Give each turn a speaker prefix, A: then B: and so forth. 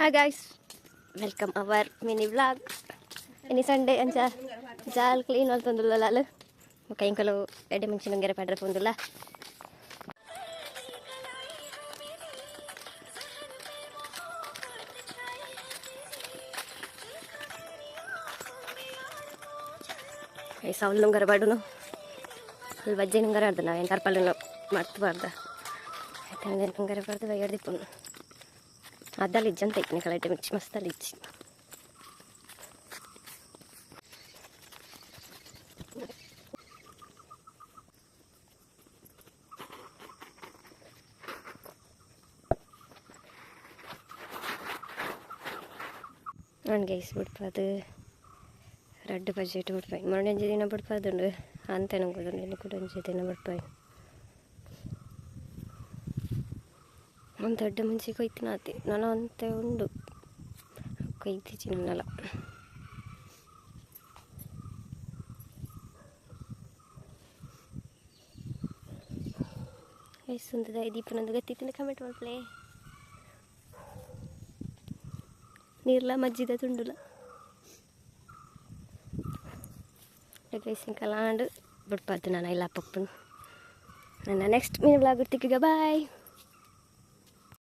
A: Hi guys, welcome our mini vlog. Any Sunday ಅಂಚ ಜಾಲ್ clean ಮಲ್ತೊಂದುಲ್ಲ Lal ಬೊಕ ಎಂಕುಲು ಎಡ್ಡೆ ಮುಂಚಿ ನುಂಗೆರೆ ಪಾಡ್ರೆ ಪೋಂದುಲ್ಲ. ಗೈಸ್ ಅವ್ಲು ನುಂಗರ ಪಾಡುನು ಅಲ್ಲಿ ಬಜ್ಜೆ ನುಂಗರ ಆಡ್ದು ನಾವು ಏನು ತರ್ಪಲ್ಲು ಮರ್ತು ಪಾಡ್ದ ಆಯ್ತು ನುಂಗರ ಪಾಡ್ದು ಬೈಯರ್ದಿಪ್ಪುನು ಅದಲ್ಲ ಇಜ್ಜಂತ ಐತಿ ಕಲೆಟೆ ಮಿರ್ಚಿ ಮಸ್ತ್ ಅಲ್ಲಿ ಇಜ್ಜಿ. ಗೈಸ್ ಬುಡ್ಪಾದು ರಡ್ಡ್ ಬಜೆಟ್ ಬುಡ್ಪಾಯಿ ಮೊನ್ನೆ ಒಂಜಿ ದಿನ ಬುಡ್ಪಾದುಂಡು ಅಂತೆ ನಂಗುದುಂಡು ಇನಿ ಕುಡ ಒಂಜಿ ದಿನ ಬುಡ್ಪಾಯಿ ಒಂದು ದೊಡ್ಡ ಮುಂಚೆ ಕೊಯ್ತಿನಾತೆ ನನ ಒಂತೆ ಉಂಡು ಕೊಯ್ತಿಜಿ ನನ್ನಲ. ಗೈಸ್ ಉಂದದ ದೀಪನೊಂದು ಗತ್ತಿತ್ತಿನ ಕಮೆಂಟ್ ಮಲ್ಪಲೆ ನೀರ್ಲ ಮಜ್ಜಿದ ತುಂಡುಲ ಗೈಸ್ ಇಂಕಲಾಂಡ್ ಬುಡ್ಪಾದು ನಾನು ಇಲ್ಲ ಪಪ್ಪು ನನ್ನ ನೆಕ್ಸ್ಟ್ ಮೀನು ವ್ಲಾಗ್ ತಿಕ್ಕಿಗ ಬಾಯ್.